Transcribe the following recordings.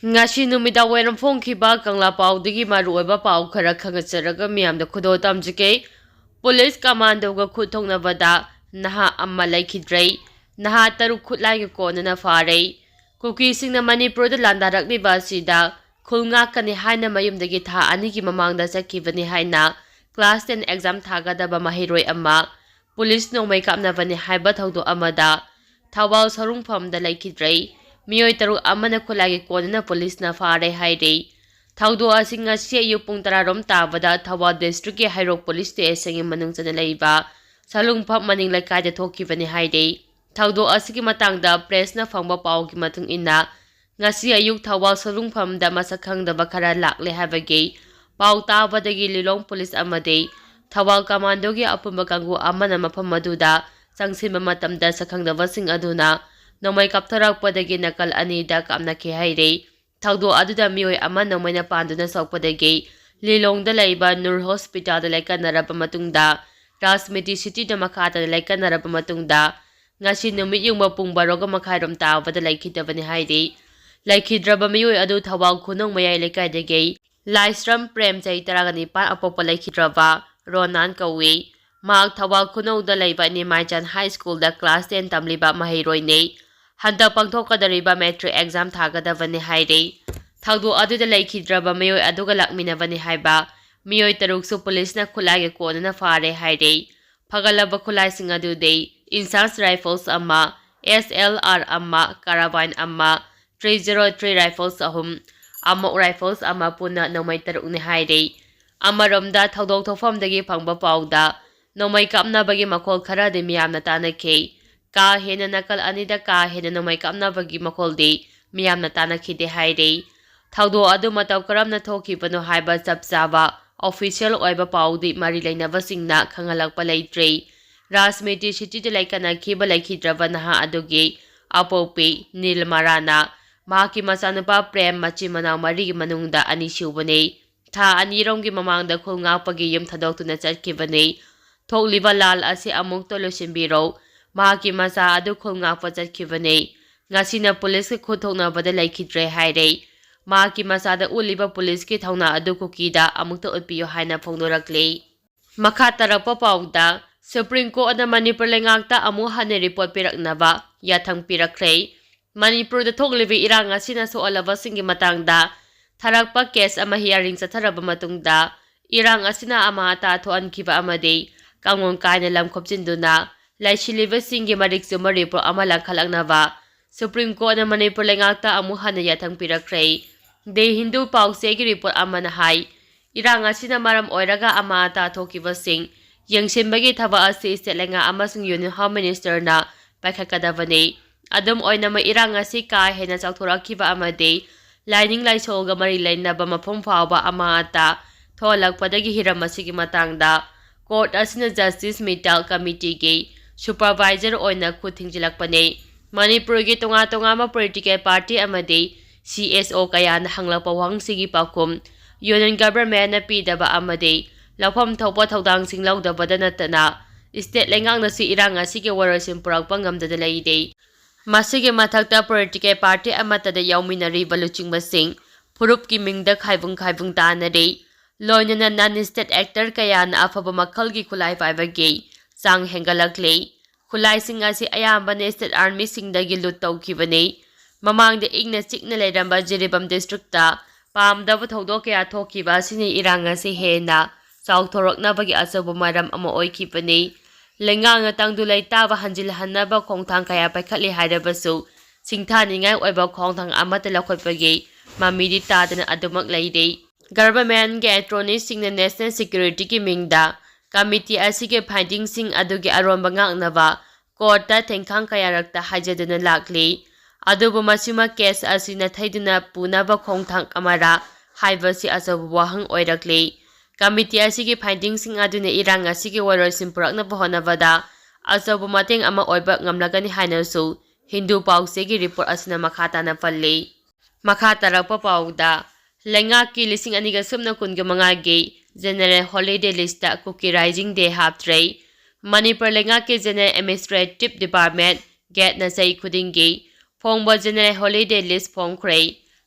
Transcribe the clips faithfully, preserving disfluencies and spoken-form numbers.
ꯉꯁꯤ ꯅꯨꯃꯤꯗꯥꯡ ꯋꯥꯏꯔꯝ ꯐꯣꯡꯈꯤꯕ ꯀꯪꯂꯥ ꯄꯥꯎꯗꯒꯤ ꯃꯔꯨꯑꯣꯏꯕ ꯄꯥꯎ ꯈꯔ ꯈꯪꯍꯟꯖꯔꯒ ꯃꯤꯌꯥꯝꯗ ꯈꯨꯗꯣꯜ ꯇꯝꯖꯒꯦ꯫ ꯄꯨꯂꯤꯁ ꯀꯃꯥꯟꯗꯣꯒ ꯈꯨꯠ ꯊꯣꯛꯅꯕꯗ ꯅꯍꯥ ꯑꯃ ꯂꯩꯈꯤꯗ꯭ꯔꯦ꯫ ꯅꯍꯥ ꯇꯔꯨꯛ ꯈꯨꯠꯂꯥꯏꯒꯤ ꯀꯣꯟꯅꯅ ꯐꯥꯔꯦ꯫ ꯀꯨꯀꯤꯁꯤꯡꯅ ꯃꯅꯤꯄꯨꯔꯗ ꯂꯥꯟꯗꯥꯔꯛꯂꯤꯕ ꯑꯁꯤꯗ ꯈꯨꯜ ꯉꯥꯛꯀꯅꯤ ꯍꯥꯏꯅ ꯃꯌꯨꯝꯗꯒꯤ ꯊꯥ ꯑꯅꯤꯒꯤ ꯃꯃꯥꯡꯗ ꯆꯠꯈꯤꯕꯅꯤ ꯍꯥꯏꯅ class ten exam ꯊꯥꯒꯗꯕ ꯃꯍꯩꯔꯣꯏ ꯑꯃ ꯄꯨꯂꯤꯁ ꯅꯣꯡꯃꯩ ꯀꯥꯞꯅꯕꯅꯤ ꯍꯥꯏꯕ ꯊꯧꯗꯣꯛ ꯑꯃꯗ ꯊꯧꯕꯥꯜ ꯁꯣꯔꯨꯡꯐꯝꯗ ꯂꯩꯈꯤꯗ꯭ꯔꯦ꯫ ꯃꯤꯑꯣꯏ ꯇꯔꯨꯛ ꯑꯃꯅ ꯈꯨꯠꯂꯥꯏꯒꯤ ꯀꯣꯟꯅꯅ ꯄꯨꯂꯤꯁꯅ ꯐꯥꯔꯦ ꯍꯥꯏꯔꯦ꯫ ꯊꯧꯗꯣꯛ ꯑꯁꯤ ꯉꯁꯤ ꯑꯌꯨꯛ ꯄꯨꯡ ꯇꯔꯥꯔꯣꯝ ꯇꯥꯕꯗ ꯊꯧꯕꯥꯜ districtꯀꯤ ꯍꯩꯔꯣꯛ police stationꯒꯤ ꯃꯅꯨꯡ ꯆꯟꯅ ꯂꯩꯕ ꯁꯂꯨꯡꯐꯝ ꯃꯅꯤꯡ ꯂꯩꯀꯥꯏꯗ ꯊꯣꯛꯈꯤꯕꯅꯤ ꯍꯥꯏꯔꯦ꯫ ꯊꯧꯗꯣꯛ ꯑꯁꯤꯒꯤ ꯃꯇꯥꯡꯗ pressꯅ ꯐꯪꯕ ꯄꯥꯎꯒꯤ ꯃꯇꯨꯡ ꯏꯟꯅ, ꯉꯁꯤ ꯑꯌꯨꯛ ꯊꯧꯕꯥꯜ ꯁꯣꯔꯨꯡꯐꯝꯗ ꯃꯁꯛ ꯈꯪꯗꯕ ꯈꯔ ꯂꯥꯛꯂꯦ ꯍꯥꯏꯕꯒꯤ ꯄꯥꯎ ꯇꯥꯕꯗꯒꯤ ꯂꯤꯂꯣꯡ ꯄꯨꯂꯤꯁ ꯑꯃꯗꯤ ꯊꯧꯕꯥꯜ ꯀꯃꯥꯟꯗꯣꯒꯤ ꯑꯄꯨꯟꯕ ꯀꯥꯡꯕꯨ ꯑꯃꯅ ꯃꯐꯝ ꯑꯗꯨꯗ ꯆꯪꯁꯤꯟꯕ ꯃꯇꯝꯗ ꯁꯛꯈꯪꯗꯕꯁꯤꯡ ꯑꯗꯨꯅ ꯅꯣꯡꯃꯩ ꯀꯥꯞꯊꯣꯔꯛꯄꯗꯒꯤ ꯅꯥꯀꯜ ꯑꯅꯤꯗ ꯀꯥꯞꯅꯈꯤ ꯍꯥꯏꯔꯤ꯫ ꯊꯧꯗꯣꯛ ꯑꯗꯨꯗ ꯃꯤꯑꯣꯏ ꯑꯃ ꯅꯣꯡꯃꯩꯅ ꯄꯥꯟꯗꯨꯅ ꯁꯣꯛꯄꯗꯒꯤ ꯂꯤꯂꯣꯡꯗ ꯂꯩꯕ ꯅꯨꯔ ꯍꯣꯁꯄꯤꯇꯥꯜꯗ ꯂꯥꯏꯀꯠꯅꯔꯕ ꯃꯇꯨꯡꯗ ꯔꯥꯖꯃꯤꯇꯤ ꯁꯤꯇꯤꯗ ꯃꯈꯥ ꯇꯥꯅ ꯂꯥꯏꯀꯠꯅꯔꯕ ꯃꯇꯨꯡꯗ ꯉꯁꯤ ꯅꯨꯃꯤꯠ ꯌꯨꯡꯕ ꯄꯨꯡ ꯕꯥꯔꯣꯒ ꯃꯈꯥꯏꯔꯣꯝ ꯇꯥꯕꯗ ꯂꯩꯈꯤꯗꯕꯅꯤ ꯍꯥꯏꯔꯤ꯫ ꯂꯩꯈꯤꯗ꯭ꯔꯕ ꯃꯤꯑꯣꯏ ꯑꯗꯨ ꯊꯧꯕꯥꯜ ꯈꯨꯅꯧ ꯃꯌꯥꯏ ꯂꯩꯀꯥꯏꯗꯒꯤ ꯂꯥꯏꯁ꯭ꯔꯝ ꯄ꯭ꯔꯦꯝ, ꯆꯍꯤ ꯇꯔꯥꯒ ꯅꯤꯄꯥꯟ, ꯑꯄꯣꯛꯄ ꯂꯩꯈꯤꯗ꯭ꯔꯕ ꯔꯣꯅꯥꯟ ꯀꯧꯏ꯫ ꯃꯍꯥꯛ ꯊꯧꯕꯥꯜ ꯈꯨꯅꯧꯗ ꯂꯩꯕ ꯅꯤꯃꯥꯏꯆꯥꯟ High Schoolꯗ class ten ꯇꯝꯂꯤꯕ ꯃꯍꯩꯔꯣꯏꯅꯤ꯫ ꯍꯟꯗꯛ ꯄꯥꯡꯊꯣꯛꯀꯗꯧꯔꯤꯕ matric exam ꯊꯥꯒꯗꯕꯅꯤ ꯍꯥꯏꯔꯤ꯫ ꯊꯧꯗꯣꯛ ꯑꯗꯨꯗ ꯂꯩꯈꯤꯗ꯭ꯔꯕ ꯃꯤꯑꯣꯏ ꯑꯗꯨꯒ ꯂꯥꯛꯃꯤꯟꯅꯕꯅꯤ ꯍꯥꯏꯕ ꯃꯤꯑꯣꯏ ꯇꯔꯨꯛꯁꯨ ꯄꯨꯂꯤꯁꯅ ꯈꯨꯠꯂꯥꯏꯒꯤ ꯀꯣꯟꯅꯅ ꯐꯥꯔꯦ ꯍꯥꯏꯔꯤ꯫ ꯐꯒꯠꯂꯕ ꯈꯨꯠꯂꯥꯏꯁꯤꯡ ꯑꯗꯨꯗꯤ Inchas Rifles ꯑꯃ, S L R ꯑꯃ, Carbine ꯑꯃ, three zero three Rifles ꯑꯍꯨꯝ, Amok Rifles ꯑꯃ, ꯄꯨꯟꯅ ꯅꯣꯡꯃꯩ ꯇꯔꯨꯛꯅꯤ ꯍꯥꯏꯔꯤ꯫ ꯑꯃꯔꯣꯝꯗ, ꯊꯧꯗꯣꯛ ꯊꯣꯛꯐꯝꯗꯒꯤ ꯐꯪꯕ ꯄꯥꯎꯗ ꯅꯣꯡꯃꯩ ꯀꯥꯞꯅꯕꯒꯤ ꯃꯈꯣꯜ ꯈꯔꯗꯤ ꯃꯤꯌꯥꯝꯅ ꯇꯥꯅꯈꯤ꯫ ꯀꯥ ꯍꯦꯟꯅ ꯅꯥꯀꯜ ꯑꯅꯤꯗ ꯀꯥ ꯍꯦꯟꯅ ꯅꯣꯡꯃꯩ ꯀꯥꯞꯅꯕꯒꯤ ꯃꯈꯣꯜꯗꯤ ꯃꯤꯌꯥꯝꯅ ꯇꯥꯅꯈꯤꯗꯦ ꯍꯥꯏꯔꯤ꯫ ꯊꯧꯗꯣꯛ ꯑꯗꯨ ꯃꯇꯧ ꯀꯔꯝꯅ ꯊꯣꯛꯈꯤꯕꯅꯣ ꯍꯥꯏꯕ ꯆꯞ ꯆꯥꯕ official ꯑꯣꯏꯕ ꯄꯥꯎꯗꯤ ꯃꯔꯤ ꯂꯩꯅꯕꯁꯤꯡꯅ ꯈꯪꯍꯜꯂꯛꯄ ꯂꯩꯇ꯭ꯔꯤ꯫ ꯔꯥꯖꯃꯤꯇꯤ ꯁꯤꯇꯤꯗ ꯂꯩꯀꯠꯅꯈꯤꯕ ꯂꯩꯈꯤꯗ꯭ꯔꯕ ꯅꯍꯥ ꯑꯗꯨꯒꯤ ꯑꯄꯣꯛꯄꯤ ꯅꯤꯜ ꯃꯔꯥꯅ ꯃꯍꯥꯛꯀꯤ ꯃꯆꯥꯅꯨꯄꯥ ꯄ꯭ꯔꯦꯝ, ꯃꯆꯤꯟ ꯃꯅꯥꯎ ꯃꯔꯤꯒꯤ ꯃꯅꯨꯡꯗ ꯑꯅꯤꯁꯨꯕꯅꯤ꯫ ꯊꯥ ꯑꯅꯤꯔꯣꯝꯒꯤ ꯃꯃꯥꯡꯗ ꯈꯨꯜ ꯉꯥꯛꯄꯒꯤ ꯌꯨꯝ ꯊꯥꯗꯣꯛꯇꯨꯅ ꯆꯠꯈꯤꯕꯅꯤ꯫ ꯊꯣꯛꯂꯤꯕ ꯂꯥꯜ ꯑꯁꯤ ꯑꯃꯨꯛꯇ ꯂꯣꯏꯁꯤꯟꯕꯤꯔꯣ꯫ ꯃꯍꯥꯛꯀꯤ ꯃꯆꯥ ꯑꯗꯨ ꯈꯨꯜ ꯉꯥꯛꯄ ꯆꯠꯈꯤꯕꯅꯤ꯫ ꯉꯁꯤꯅ ꯄꯨꯂꯤꯁꯀꯤ ꯈꯨꯠ ꯊꯣꯛꯅꯕꯗ ꯂꯩꯈꯤꯗ꯭ꯔꯦ ꯍꯥꯏꯔꯦ꯫ ꯃꯍꯥꯛꯀꯤ ꯃꯆꯥꯗ ꯎꯠꯂꯤꯕ ꯄꯨꯂꯤꯁꯀꯤ ꯊꯧꯅꯥ ꯑꯗꯨ ꯀꯨꯀꯤꯗ ꯑꯃꯨꯛꯇ ꯎꯠꯄꯤꯌꯨ ꯍꯥꯏꯅ ꯐꯣꯡꯗꯣꯔꯛꯂꯤ꯫ ꯃꯈꯥ ꯇꯥꯔꯛꯄ ꯄꯥꯎꯗ, ꯁꯨꯄ꯭ꯔꯤꯝ ꯀꯣꯔꯠꯅ ꯃꯅꯤꯄꯨꯔ ꯂꯩꯉꯥꯛꯇ ꯑꯃꯨꯛ ꯍꯟꯅ ꯔꯤꯄꯣꯔꯠ ꯄꯤꯔꯛꯅꯕ ꯌꯥꯊꯪ ꯄꯤꯔꯛꯈ꯭ꯔꯦ꯫ ꯃꯅꯤꯄꯨꯔꯗ ꯊꯣꯛꯂꯤꯕ ꯏꯔꯥꯡ ꯑꯁꯤꯅ ꯁꯣꯛꯍꯜꯂꯕꯁꯤꯡꯒꯤ ꯃꯇꯥꯡꯗ ꯊꯥꯔꯛꯄ ꯀꯦꯁ ꯑꯃ ꯍꯤꯌꯥꯔꯤꯡ ꯆꯠꯊꯔꯕ ꯃꯇꯨꯡꯗ, ꯏꯔꯥꯡ ꯑꯁꯤꯅ ꯑꯃꯥ ꯑꯇꯥ ꯊꯣꯛꯍꯟꯈꯤꯕ ꯑꯃꯗꯤ ꯀꯥꯡꯂꯣꯟ ꯀꯥꯏꯅ ꯂꯝ ꯈꯣꯞꯆꯤꯟꯗꯨꯅ ꯂꯩꯁꯤꯜꯂꯤꯕꯁꯤꯡꯒꯤ ꯃꯔꯤꯛ ꯆꯨꯝꯕ ꯔꯤꯄꯣꯔꯠ ꯑꯃ ꯂꯪꯈꯠꯂꯛꯅꯕ ꯁꯨꯄ꯭ꯔꯤꯝ ꯀꯣꯔꯠꯅ ꯃꯅꯤꯄꯨꯔ ꯂꯩꯉꯥꯛꯇ ꯑꯃꯨꯛ ꯍꯟꯅ ꯌꯥꯊꯪ ꯄꯤꯔꯛꯈ꯭ꯔꯦ꯫ ꯗꯤ ꯍꯤꯟꯗꯨ ꯄꯥꯎꯆꯦꯒꯤ ꯔꯤꯄꯣꯔꯠ ꯑꯃꯅ ꯍꯥꯏ, ꯏꯔꯥꯡ ꯑꯁꯤꯅ ꯃꯔꯝ ꯑꯣꯏꯔꯒ ꯑꯃꯥ ꯑꯇꯥ ꯊꯣꯛꯈꯤꯕꯁꯤꯡ ꯌꯦꯡꯁꯤꯟꯕꯒꯤ ꯊꯕꯛ ꯑꯁꯤ ꯁ꯭ꯇꯦꯠ ꯂꯩꯉꯥꯛ ꯑꯃꯁꯨꯡ ꯌꯨꯅꯤꯌꯟ ꯍꯣꯝ ꯃꯤꯅꯤꯁꯇꯔꯅ ꯄꯥꯏꯈꯠꯀꯗꯕꯅꯤ꯫ ꯑꯗꯨꯝ ꯑꯣꯏꯅꯃꯛ, ꯏꯔꯥꯡ ꯑꯁꯤ ꯀꯥ ꯍꯦꯟꯅ ꯆꯥꯎꯊꯣꯔꯛꯈꯤꯕ ꯑꯃꯗꯤ ꯂꯥꯏꯅꯤꯡ ꯂꯥꯏꯁꯣꯜꯒ ꯃꯔꯤ ꯂꯩꯅꯕ ꯃꯐꯝ ꯐꯥꯎꯕ ꯑꯃꯥ ꯑꯇꯥ ꯊꯣꯛꯍꯜꯂꯛꯄꯗꯒꯤ ꯍꯤꯔꯝ ꯑꯁꯤꯒꯤ ꯃꯇꯥꯡꯗ ꯀꯣꯔꯠ ꯑꯁꯤꯅ ꯖꯁꯇꯤꯁ ꯃꯤꯇꯜ ꯀꯃꯤꯇꯤꯒꯤ ꯁꯨꯄꯔꯚꯥꯏꯖꯔ ꯑꯣꯏꯅ ꯈꯨꯠ ꯊꯤꯡꯖꯤꯜꯂꯛꯄꯅꯤ꯫ ꯃꯅꯤꯄꯨꯔꯒꯤ ꯇꯣꯉꯥꯟ ꯇꯣꯉꯥꯟꯕ ꯄꯣꯂꯤꯇꯤꯀꯦꯜ ꯄꯥꯔꯇꯤ ꯑꯃꯗꯤ ꯁꯤ ꯑꯦꯁ ꯑꯣ ꯀꯌꯥꯅ ꯍꯪꯂꯛꯄ ꯋꯥꯍꯪꯁꯤꯒꯤ ꯄꯥꯎꯈꯨꯝ ꯌꯨꯅꯤꯌꯟ ꯒꯚꯔꯟꯃꯦꯟꯅ ꯄꯤꯗꯕ ꯑꯃꯗꯤ ꯂꯧꯐꯝ ꯊꯣꯛꯄ ꯊꯧꯗꯥꯡꯁꯤꯡ ꯂꯧꯗꯕꯗ ꯅꯠꯇꯅ, ꯁ꯭ꯇꯦꯠ ꯂꯩꯉꯥꯛꯅꯁꯨ ꯏꯔꯥꯡ ꯑꯁꯤꯒꯤ ꯋꯥꯔꯣꯏꯁꯤꯟ ꯄꯨꯔꯛꯄ ꯉꯝꯗꯅ ꯂꯩꯔꯦ꯫ ꯃꯁꯤꯒꯤ ꯃꯊꯛꯇ, ꯄꯣꯂꯤꯇꯤꯀꯦꯜ ꯄꯥꯔꯇꯤ ꯑꯃꯠꯇꯗ ꯌꯥꯎꯃꯤꯟꯅꯔꯤꯕ ꯂꯨꯆꯤꯡꯕꯁꯤꯡ ꯐꯨꯔꯨꯞꯀꯤ ꯃꯤꯡꯗ ꯈꯥꯏꯕꯨꯡ ꯈꯥꯏꯕꯨꯡ ꯇꯥꯅꯔꯤ꯫ ꯂꯣꯏꯅꯅ ꯅꯟ ꯁ꯭ꯇꯦꯠ ꯑꯦꯛꯇꯔ ꯀꯌꯥꯅ ꯑꯐꯕ ꯃꯈꯜꯒꯤ ꯈꯨꯠꯂꯥꯏ ꯄꯥꯏꯕꯒꯤ ꯆꯥꯡ ꯍꯦꯟꯒꯠꯂꯛꯂꯤ꯫ ꯈꯨꯠꯂꯥꯏꯁꯤꯡ ꯑꯁꯤ ꯑꯌꯥꯝꯕꯅ ꯁ꯭ꯇꯦꯠ ꯑꯥꯔꯃꯤꯁꯤꯡꯗꯒꯤ ꯂꯨꯠ ꯇꯧꯈꯤꯕꯅꯤ꯫ ꯃꯃꯥꯡꯗ ꯏꯪꯅ ꯆꯤꯛꯅ ꯂꯩꯔꯝꯕ ꯖꯤꯔꯤꯕꯥꯝ ꯗꯤꯁꯇ꯭ꯔꯤꯛꯇ ꯄꯥꯝꯗꯕ ꯊꯧꯗꯣꯛ ꯀꯌꯥ ꯊꯣꯛꯈꯤꯕ ꯑꯁꯤꯅ ꯏꯔꯥꯡ ꯑꯁꯤ ꯍꯦꯟꯅ ꯆꯥꯎꯊꯣꯔꯛꯅꯕꯒꯤ ꯑꯆꯧꯕ ꯃꯔꯝ ꯑꯃ ꯑꯣꯏꯈꯤꯕꯅꯤ꯫ ꯂꯩꯉꯥꯛꯅ ꯇꯪꯗꯨ ꯂꯩꯇꯥꯕ ꯍꯟꯖꯤꯜꯍꯟꯅꯕ ꯈꯣꯡꯊꯥꯡ ꯀꯌꯥ ꯄꯥꯏꯈꯠꯂꯤ ꯍꯥꯏꯔꯕꯁꯨ, ꯁꯤꯡꯊꯥꯅꯤꯡꯉꯥꯏ ꯑꯣꯏꯕ ꯈꯣꯡꯊꯥꯡ ꯑꯃꯠꯇ ꯂꯧꯈꯠꯄꯒꯤ ꯃꯃꯤꯗꯤ ꯇꯥꯗꯅ ꯑꯗꯨꯃꯛ ꯂꯩꯔꯤ꯫ ꯒꯚꯔꯟꯃꯦꯟꯒꯤ ꯑꯦꯇ꯭ꯔꯣꯅꯤꯁꯤꯡꯅ ꯅꯦꯁꯅꯦꯜ ꯁꯦꯀ꯭ꯌꯨꯔꯤꯇꯤꯒꯤ ꯃꯤꯡꯗ ꯀꯃꯤꯇꯤ ꯑꯁꯤꯒꯤ ꯐꯥꯏꯟꯗꯤꯡꯁꯤꯡ ꯑꯗꯨꯒꯤ ꯑꯔꯣꯟꯕ ꯉꯥꯛꯅꯕ ꯀꯣꯔꯠꯇ ꯊꯦꯡꯈꯥꯡ ꯀꯌꯥꯔꯛꯇ ꯍꯥꯏꯖꯗꯨꯅ ꯂꯥꯛꯂꯤ꯫ ꯑꯗꯨꯕꯨ ꯃꯁꯤꯃꯛ ꯀꯦꯁ ꯑꯁꯤ ꯅꯥꯊꯩꯗꯨꯅ ꯄꯨꯅꯕ ꯈꯣꯡꯊꯥꯡ ꯑꯃꯔꯥ ꯍꯥꯏꯕꯁꯤ ꯑꯆꯧꯕ ꯋꯥꯍꯪ ꯑꯣꯏꯔꯛꯂꯤ꯫ ꯀꯃꯤꯇꯤ ꯑꯁꯤꯒꯤ ꯐꯥꯏꯟꯗꯤꯡꯁꯤꯡ ꯑꯗꯨꯅ ꯏꯔꯥꯡ ꯑꯁꯤꯒꯤ ꯋꯥꯔꯣꯏꯁꯤꯟ ꯄꯨꯔꯛꯅꯕ ꯍꯣꯠꯅꯕꯗ ꯑꯆꯧꯕ ꯃꯇꯦꯡ ꯑꯃ ꯑꯣꯏꯕ ꯉꯝꯂꯒꯅꯤ ꯍꯥꯏꯅꯁꯨ ꯍꯤꯟꯗꯨ ꯄꯥꯎꯆꯦꯒꯤ ꯔꯤꯄꯣꯔꯠ ꯑꯁꯤꯅ ꯃꯈꯥ ꯇꯥꯅ ꯄꯜꯂꯤ꯫ ꯃꯈꯥ ꯇꯥꯔꯛꯄ ꯄꯥꯎꯗ, ꯂꯩꯉꯥꯛꯀꯤ ꯂꯤꯁꯤꯡ ꯑꯅꯤꯒ ꯁꯨꯞꯅ ꯀꯨꯟꯒ ꯃꯉꯥꯒꯤ ꯖꯦꯅꯔꯦꯜ ꯍꯣꯂꯤꯗꯦ ꯂꯤꯁꯇ ꯀꯨꯀꯤ ꯔꯥꯏꯖꯤꯡ ꯗꯦ ꯍꯥꯞꯇ꯭ꯔꯦ꯫ ꯃꯅꯤꯄꯨꯔ ꯂꯩꯉꯥꯛꯀꯤ ꯖꯦꯅꯔꯦꯜ ꯑꯦꯗꯃꯤꯅꯤꯁꯇ꯭ꯔꯦꯇꯤꯚ ꯗꯤꯄꯥꯔꯠꯃꯦꯟ, ꯒꯦꯠꯅ ꯆꯍꯤ ꯈꯨꯗꯤꯡꯒꯤ ꯐꯣꯡꯕ ꯖꯦꯅꯔꯦꯜ ꯍꯣꯂꯤꯗꯦ ꯂꯤꯁ ꯐꯣꯡꯈ꯭ꯔꯦ꯫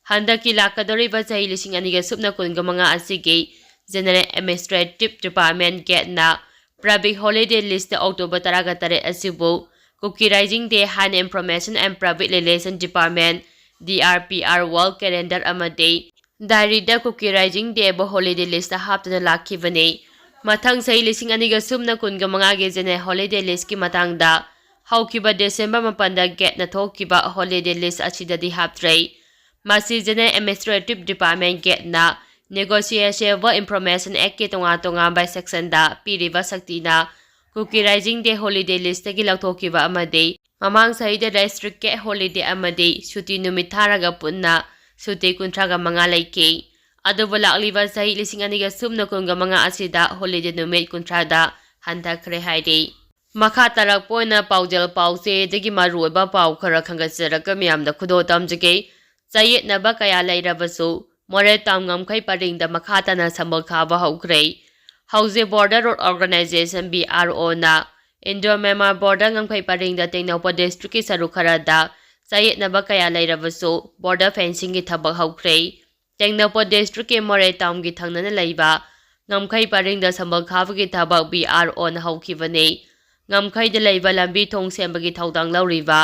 ꯍꯟꯗꯛꯀꯤ ꯂꯥꯛꯀꯗꯧꯔꯤꯕ ꯆꯍꯤ ꯂꯤꯁꯤꯡ ꯑꯅꯤꯒ ꯁꯨꯞꯅ ꯀꯨꯟꯒ ꯃꯉꯥ ꯑꯁꯤꯒꯤ General Administrative Department Gateꯅ Public Holiday List October ꯇꯔꯥꯒ ꯇꯔꯦꯠ ꯑꯁꯤꯕꯨ Kuki Rising Day ꯍꯥꯏꯅ Information and Public Relation Department, D R P R, Wall Calendar ꯑꯃꯗꯤ Diaryꯗ Kuki Rising Dayꯕꯨ Holiday Listꯇ ꯍꯥꯞꯇꯨꯅ ꯂꯥꯛꯈꯤꯕꯅꯤ꯫ ꯃꯊꯪ ꯆꯍꯤ ꯂꯤꯁꯤꯡ ꯑꯅꯤꯒ ꯁꯨꯞꯅ ꯀꯨꯟꯒ ꯃꯉꯥꯒꯤ General Holiday Listꯀꯤ ꯃꯇꯥꯡꯗ ꯍꯧꯈꯤꯕ December ꯃꯥꯄꯟꯗ Gateꯅ ꯊꯣꯛꯈꯤꯕ Holiday List ꯑꯁꯤꯗꯗꯤ ꯍꯥꯞꯇ꯭ꯔꯦ꯫ ꯃꯁꯤ General Administrative Department Gateꯅ Negotiable Information Actꯀꯤ ꯇꯣꯉꯥꯟ ꯇꯣꯉꯥꯟꯕ sectionꯗ ꯄꯤꯔꯤꯕ ꯁꯛꯇꯤꯅ Kuki Rising Day Holiday Listꯇꯒꯤ ꯂꯧꯊꯣꯛꯈꯤꯕ ꯑꯃꯗꯤ ꯃꯃꯥꯡ ꯆꯍꯤꯗ Restricted Holiday ꯑꯃꯗꯤ ꯁꯨꯇꯤ ꯅꯨꯃꯤꯠ ꯊꯥꯔꯒ ꯄꯨꯟꯅ ꯁꯨꯇꯤ ꯀꯨꯟꯊ꯭ꯔꯥꯒ ꯃꯉꯥ ꯂꯩꯈꯤ꯫ ꯑꯗꯨꯕꯨ ꯂꯥꯛꯂꯤꯕ ꯆꯍꯤ ꯂꯤꯁꯤꯡ ꯑꯅꯤꯒ ꯁꯨꯞꯅ ꯀꯨꯟꯒ ꯃꯉꯥ ꯑꯁꯤꯗ holiday ꯅꯨꯃꯤꯠ ꯀꯨꯟꯊ꯭ꯔꯥꯗ ꯍꯟꯊꯈ꯭ꯔꯦ ꯍꯥꯏꯔꯤ꯫ ꯃꯈꯥ ꯇꯥꯔꯛꯄ ꯑꯣꯏꯅ ꯄꯥꯎꯖꯦꯜ ꯄꯥꯎꯆꯦꯗꯒꯤ ꯃꯔꯨꯑꯣꯏꯕ ꯄꯥꯎ ꯈꯔ ꯈꯟꯒꯠꯆꯔꯒ ꯃꯤꯌꯥꯝꯗ ꯈꯨꯗꯣꯜ ꯇꯝꯖꯒꯦ꯫ ꯆꯌꯦꯠꯅꯕ ꯀꯌꯥ ꯂꯩꯔꯕꯁꯨ ꯃꯣꯔꯦ ꯇꯥꯎꯟ ꯉꯝꯈꯩ ꯄꯔꯤꯡꯗ ꯃꯈꯥ ꯇꯥꯅ ꯁꯝꯕꯜ ꯈꯥꯕ ꯍꯧꯈ꯭ꯔꯦ꯫ ꯍꯧꯖꯤꯛ Border Road Organisation, B R Oꯅ Indo-Myanmar border ꯉꯝꯈꯩ ꯄꯔꯤꯡꯗ ꯇꯦꯡꯅꯧꯄꯜ districtꯀꯤ ꯁꯔꯨꯛ ꯈꯔꯗ ꯆꯌꯦꯠꯅꯕ ꯀꯌꯥ ꯂꯩꯔꯕꯁꯨ border fencingꯒꯤ ꯊꯕꯛ ꯍꯧꯈ꯭ꯔꯦ꯫ ꯇꯦꯡꯅꯧꯄꯜ districtꯀꯤ ꯃꯣꯔꯦ ꯇꯥꯎꯟꯒꯤ ꯊꯪꯅꯅ ꯂꯩꯕ ꯉꯝꯈꯩ ꯄꯔꯤꯡꯗ ꯁꯝꯕꯜ ꯈꯥꯕꯒꯤ ꯊꯕꯛ B R Oꯅ ꯍꯧꯈꯤꯕꯅꯤ꯫ ꯉꯝꯈꯩꯗ ꯂꯩꯕ ꯂꯝꯕꯤ ꯊꯣꯡ ꯁꯦꯝꯕꯒꯤ ꯊꯧꯗꯥꯡ ꯂꯧꯔꯤꯕ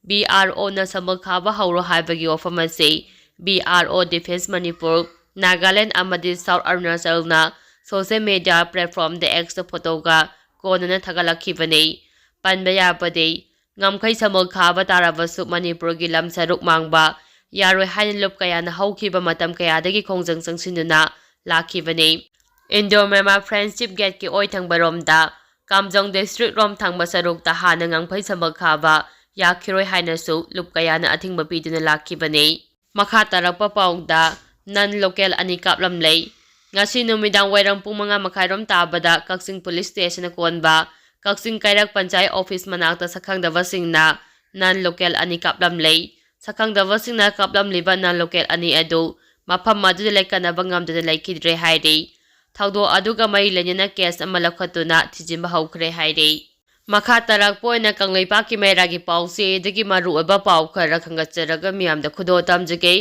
B R Oꯅ ꯁꯝꯕꯜ ꯈꯥꯕ ꯍꯧꯔꯣ ꯍꯥꯏꯕꯒꯤ ꯋꯥꯐꯝ ꯑꯁꯤ B R O Defence Manipur, Nagaland ꯑꯃꯗꯤ South Arunachalꯅ social media platformꯗ Xꯇ photoꯒ ꯀꯣꯟꯅꯅ ꯊꯥꯒꯠꯂꯛꯈꯤꯕꯅꯤ꯫ ꯄꯟꯕ ꯌꯥꯕꯗꯤ, ꯉꯝꯈꯩ ꯁꯝꯕꯜ ꯈꯥꯕ ꯇꯥꯔꯕꯁꯨ ꯃꯅꯤꯄꯨꯔꯒꯤ ꯂꯝ ꯁꯔꯨꯛ ꯃꯥꯡꯕ ꯌꯥꯔꯣꯏ ꯍꯥꯏꯅ ꯂꯨꯞ ꯀꯌꯥꯅ ꯍꯧꯈꯤꯕ ꯃꯇꯝ ꯀꯌꯥꯗꯒꯤ ꯈꯣꯡꯖꯪ ꯆꯪꯁꯤꯟꯗꯨꯅ ꯂꯥꯛꯈꯤꯕꯅꯤ꯫ Indo-Myanmar Friendship Gateꯀꯤ ꯑꯣꯏ ꯊꯪꯕꯔꯣꯝꯗ ꯀꯥꯝꯖꯣꯡ district ꯔꯣꯝ ꯊꯪꯕ ꯁꯔꯨꯛꯇ ꯍꯥꯟꯅ ꯉꯝꯈꯩ ꯁꯝꯕꯜ ꯈꯥꯕ ꯌꯥꯈꯤꯔꯣꯏ ꯍꯥꯏꯅꯁꯨ ꯂꯨꯞ ꯀꯌꯥꯅ ꯑꯊꯤꯡꯕ ꯄꯤꯗꯨꯅ ꯂꯥꯛꯈꯤꯕꯅꯤ꯫ ꯃꯈꯥ ꯇꯥꯔꯛꯄ ꯄꯥꯎꯗ, non local ꯑꯅꯤ ꯀꯥꯞꯂꯝꯂꯦ꯫ ꯉꯁꯤ ꯅꯨꯃꯤꯗꯥꯡ ꯋꯥꯏꯔꯝ ꯄꯨꯡ ꯃꯉꯥ ꯃꯈꯥꯏꯔꯣꯝ ꯇꯥꯕꯗ ꯀꯛꯆꯤꯡ police stationꯅ ꯀꯣꯟꯕ ꯀꯛꯆꯤꯡ ꯀꯩꯔꯛ ꯄꯟꯆꯥꯌꯠ office ꯃꯅꯥꯛꯇ ꯁꯛꯈꯪꯗꯕꯁꯤꯡꯅ non local ꯑꯅꯤ ꯀꯥꯞꯂꯝꯂꯦ꯫ ꯁꯛꯈꯪꯗꯕꯁꯤꯡꯅ ꯀꯥꯞꯂꯝꯂꯤꯕ non local ꯑꯅꯤ ꯑꯗꯨ ꯃꯐꯝ ꯑꯗꯨꯗ ꯂꯩꯀꯠꯅꯕ ꯉꯝꯗꯅ ꯂꯩꯈꯤꯗ꯭ꯔꯦ ꯍꯥꯏꯔꯤ꯫ ꯊꯧꯗꯣꯛ ꯑꯗꯨꯒ ꯃꯔꯤ ꯂꯩꯅꯅ case ꯑꯃ ꯂꯧꯈꯠꯇꯨꯅ ꯊꯤꯖꯤꯟꯕ ꯍꯧꯈ꯭ꯔꯦ ꯍꯥꯏꯔꯤ꯫ ꯃꯈꯥ ꯇꯥꯔꯛꯄ ꯑꯣꯏꯅ ꯀꯪꯂꯩꯄꯥꯛꯀꯤ ꯃꯩꯔꯥꯒꯤ ꯄꯥꯎꯆꯦꯗꯒꯤ ꯃꯔꯨꯑꯣꯏꯕ ꯄꯥꯎ ꯈꯔ ꯈꯟꯒꯠꯆꯔꯒ ꯃꯤꯌꯥꯝꯗ ꯈꯨꯗꯣꯜ ꯇꯝꯖꯒꯦ꯫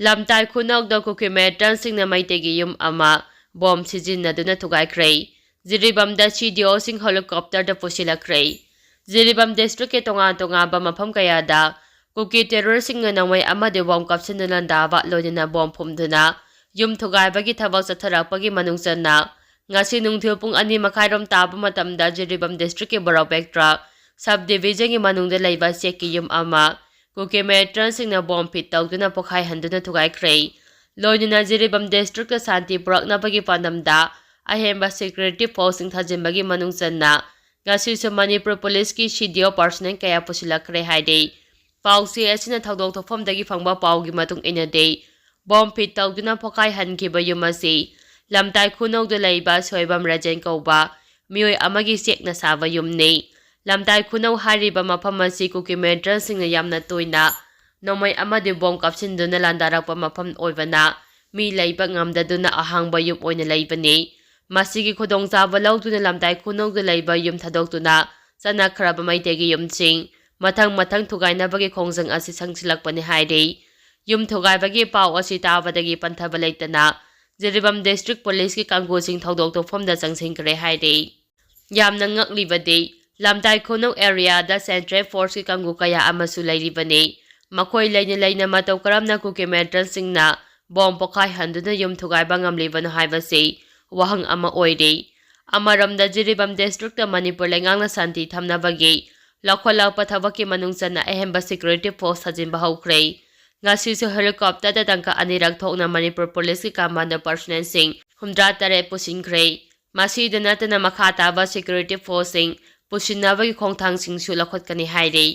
ꯂꯝꯇꯥꯏ ꯈꯨꯅꯧꯗ ꯀꯨꯀꯤ ꯃꯤꯂꯤꯇꯦꯟꯁꯤꯡꯅ ꯃꯩꯇꯩꯒꯤ ꯌꯨꯝ ꯑꯃ ꯕꯣꯝ ꯁꯤꯖꯤꯟꯅꯗꯨꯅ ꯊꯨꯒꯥꯏꯈ꯭ꯔꯦ꯫ ꯖꯤꯔꯤꯕꯥꯝꯗ ꯁꯤ ꯗꯤ ꯑꯣꯁꯤꯡ ꯍꯦꯂꯤꯀꯣꯞꯇꯔꯗ ꯄꯨꯁꯤꯜꯂꯛꯈ꯭ꯔꯦ꯫ ꯖꯤꯔꯤꯕꯥꯝ ꯗꯤꯁꯇ꯭ꯔꯤꯛꯀꯤ ꯇꯣꯉꯥꯟ ꯇꯣꯉꯥꯟꯕ ꯃꯐꯝ ꯀꯌꯥꯗ ꯀꯨꯀꯤ ꯇꯦꯔꯣꯔꯁꯤꯡꯅ ꯅꯣꯡꯃꯩ ꯑꯃꯗꯤ ꯕꯣꯝ ꯀꯥꯞꯁꯤꯟꯗꯨꯅ ꯂꯥꯟꯗꯥꯕ ꯂꯣꯏꯅꯅ ꯕꯣꯝ ꯐꯨꯝꯗꯨꯅ ꯌꯨꯝ ꯊꯨꯒꯥꯏꯕꯒꯤ ꯊꯕꯛ ꯆꯠꯊꯔꯛꯄꯒꯤ ꯃꯅꯨꯡ ꯆꯟꯅ ꯉꯁꯤ ꯅꯨꯡꯊꯤꯜ ꯄꯨꯡ ꯑꯅꯤ ꯃꯈꯥꯏꯔꯣꯝ ꯇꯥꯕ ꯃꯇꯝꯗ ꯖꯤꯔꯤꯕꯥꯝ ꯗꯤꯁꯇ꯭ꯔꯤꯛꯀꯤ ꯕꯣꯔꯥꯄꯦꯛꯇ꯭ꯔ ꯁꯕ ꯗꯤꯕꯤꯖꯟꯒꯤ ꯃꯅꯨꯡꯗ ꯂꯩꯕ ꯆꯦꯛꯀꯤ ꯌꯨꯝ ꯑꯃ ꯀꯨꯀꯤ ꯃꯤꯂꯤꯇꯦꯟꯁꯤꯡꯅ ꯕꯣꯝ ꯐꯤꯠ ꯇꯧꯗꯨꯅ ꯄꯣꯈꯥꯏꯍꯟꯗꯨꯅ ꯊꯨꯒꯥꯏꯈ꯭ꯔꯦ꯫ ꯂꯣꯏꯅꯅ ꯖꯤꯔꯤꯕꯥꯝ ꯗꯤꯁꯇ꯭ꯔꯤꯛꯇ ꯁꯥꯟꯇꯤ ꯄꯨꯔꯛꯅꯕꯒꯤ ꯄꯥꯟꯗꯝꯗ ꯑꯍꯦꯟꯕ ꯁꯦꯀ꯭ꯌꯨꯔꯤꯇꯤ ꯐꯣꯔꯁꯁꯤꯡ ꯊꯥꯖꯤꯟꯕꯒꯤ ꯃꯅꯨꯡ ꯆꯟꯅ ꯉꯁꯤꯁꯨ ꯃꯅꯤꯄꯨꯔ ꯄꯨꯂꯤꯁꯀꯤ ꯁꯤ ꯗꯤ ꯑꯣ ꯄꯥꯔꯁꯣꯅꯦꯜ ꯀꯌꯥ ꯄꯨꯁꯤꯜꯂꯛꯈ꯭ꯔꯦ ꯍꯥꯏꯔꯤ꯫ ꯄꯥꯎꯆꯦ ꯑꯁꯤꯅ ꯊꯧꯗꯣꯛ ꯊꯣꯛꯐꯝꯗꯒꯤ ꯐꯪꯕ ꯄꯥꯎꯒꯤ ꯃꯇꯨꯡ ꯏꯟꯅꯗꯤ, ꯕꯣꯝ ꯐꯤꯠ ꯇꯧꯗꯨꯅ ꯄꯣꯈꯥꯏꯍꯟꯈꯤꯕ ꯌꯨꯝ ꯑꯁꯤ ꯂꯝꯇꯥꯏ ꯈꯨꯅꯧꯗ ꯂꯩꯕ ꯁꯣꯏꯕꯝ ꯔꯥꯖꯦꯟ ꯀꯧꯕ ꯃꯤꯑꯣꯏ ꯑꯃꯒꯤ ꯆꯦꯛꯅ ꯁꯥꯕ ꯌꯨꯝꯅꯤ꯫ ꯂꯝꯇꯥꯏ ꯈꯨꯅꯧ ꯍꯥꯏꯔꯤꯕ ꯃꯐꯝ ꯑꯁꯤ ꯀꯨꯀꯤ ꯃꯤꯂꯤꯇꯦꯟꯁꯤꯡꯅ ꯌꯥꯝꯅ ꯇꯣꯏꯅ ꯅꯣꯡꯃꯩ ꯑꯃꯗꯤ ꯕꯣꯝ ꯀꯥꯞꯁꯤꯟꯗꯨꯅ ꯂꯥꯟꯗꯥꯔꯛꯄ ꯃꯐꯝ ꯑꯣꯏꯕꯅ ꯃꯤ ꯂꯩꯕ ꯉꯝꯗꯗꯨꯅ ꯑꯍꯥꯡꯕ ꯌꯨꯝ ꯑꯣꯏꯅ ꯂꯩꯕꯅꯤ꯫ ꯃꯁꯤꯒꯤ ꯈꯨꯗꯣꯡꯆꯥꯕ ꯂꯧꯗꯨꯅ ꯂꯝꯇꯥꯏ ꯈꯨꯅꯧꯗ ꯂꯩꯕ ꯌꯨꯝ ꯊꯥꯗꯣꯛꯇꯨꯅ ꯆꯠꯅꯈ꯭ꯔꯕ ꯃꯩꯇꯩꯒꯤ ꯌꯨꯝꯁꯤꯡ ꯃꯊꯪ ꯃꯊꯪ ꯊꯨꯒꯥꯏꯅꯕꯒꯤ ꯈꯣꯡꯖꯪ ꯑꯁꯤ ꯁꯪꯁꯤꯜꯂꯛꯄꯅꯤ ꯍꯥꯏꯔꯤ꯫ ꯌꯨꯝ ꯊꯨꯒꯥꯏꯕꯒꯤ ꯄꯥꯎ ꯑꯁꯤ ꯇꯥꯕꯗꯒꯤ ꯄꯟꯊꯕ ꯂꯩꯇꯅ ꯖꯤꯔꯤꯕꯥꯝ ꯗꯤꯁꯇ꯭ꯔꯤꯛ ꯄꯨꯂꯤꯁꯀꯤ ꯀꯥꯡꯕꯨꯁꯤꯡ ꯊꯧꯗꯣꯛ ꯊꯣꯛꯐꯝꯗ ꯆꯪꯁꯤꯟꯈ꯭ꯔꯦ ꯍꯥꯏꯔꯤ꯫ ꯌꯥꯝꯅ ꯉꯛꯂꯤꯕꯗꯤ, ꯂꯝꯇꯥꯏ ꯈꯨꯅꯧ ꯑꯦꯔꯤꯌꯥꯗ ꯁꯦꯟꯇ꯭ꯔꯦꯜ ꯐꯣꯔꯁꯀꯤ ꯀꯥꯡꯕꯨ ꯀꯌꯥ ꯑꯃꯁꯨ ꯂꯩꯔꯤꯕꯅꯤ꯫ ꯃꯈꯣꯏ ꯂꯩꯅ ꯂꯩꯅ ꯃꯇꯧ ꯀꯔꯝꯅ ꯀꯨꯀꯤ ꯃꯤꯂꯤꯇꯦꯟꯁꯤꯡꯅ ꯕꯣꯝ ꯄꯣꯈꯥꯏꯍꯟꯗꯨꯅ ꯌꯨꯝ ꯊꯨꯒꯥꯏꯕ ꯉꯝꯂꯤꯕꯅꯣ ꯍꯥꯏꯕꯁꯤ ꯋꯥꯍꯪ ꯑꯃ ꯑꯣꯏꯔꯤ꯫ ꯑꯃꯔꯣꯝꯗ, ꯖꯤꯔꯤꯕꯥꯝ ꯗꯤꯁꯇ꯭ꯔꯤꯛꯇ ꯃꯅꯤꯄꯨꯔ ꯂꯩꯉꯥꯛꯅ ꯁꯥꯟꯇꯤ ꯊꯝꯅꯕꯒꯤ ꯂꯧꯈꯠꯂꯛꯄ ꯊꯕꯛꯀꯤ ꯃꯅꯨꯡ ꯆꯟꯅ ꯑꯍꯦꯟꯕ ꯁꯦꯀ꯭ꯌꯨꯔꯤꯇꯤ ꯐꯣꯔꯁ ꯊꯥꯖꯤꯟꯕ ꯍꯧꯈ꯭ꯔꯦ꯫ ꯉꯁꯤꯁꯨ ꯍꯦꯂꯤꯀꯣꯞꯇꯔꯗ ꯇꯥꯡꯀꯛ ꯑꯅꯤꯔꯛ ꯊꯣꯛꯅ ꯃꯅꯤꯄꯨꯔ ꯄꯨꯂꯤꯁꯀꯤ ꯀꯃꯥꯟꯗꯣ ꯄꯥꯔꯁꯣꯅꯦꯜꯁꯤꯡ ꯍꯨꯝꯗ꯭ꯔꯥ ꯇꯔꯦꯠ ꯄꯨꯁꯤꯟꯈ꯭ꯔꯦ꯫ ꯃꯁꯤꯗ ꯅꯠꯇꯅ ꯃꯈꯥ ꯇꯥꯕ ꯁꯦꯀ꯭ꯌꯨꯔꯤꯇꯤ ꯐꯣꯔꯁꯁꯤꯡ ꯄꯨꯁꯤꯟꯅꯕꯒꯤ ꯈꯣꯡꯊꯥꯡꯁꯤꯡꯁꯨ ꯂꯧꯈꯠꯀꯅꯤ ꯍꯥꯏꯔꯤ꯫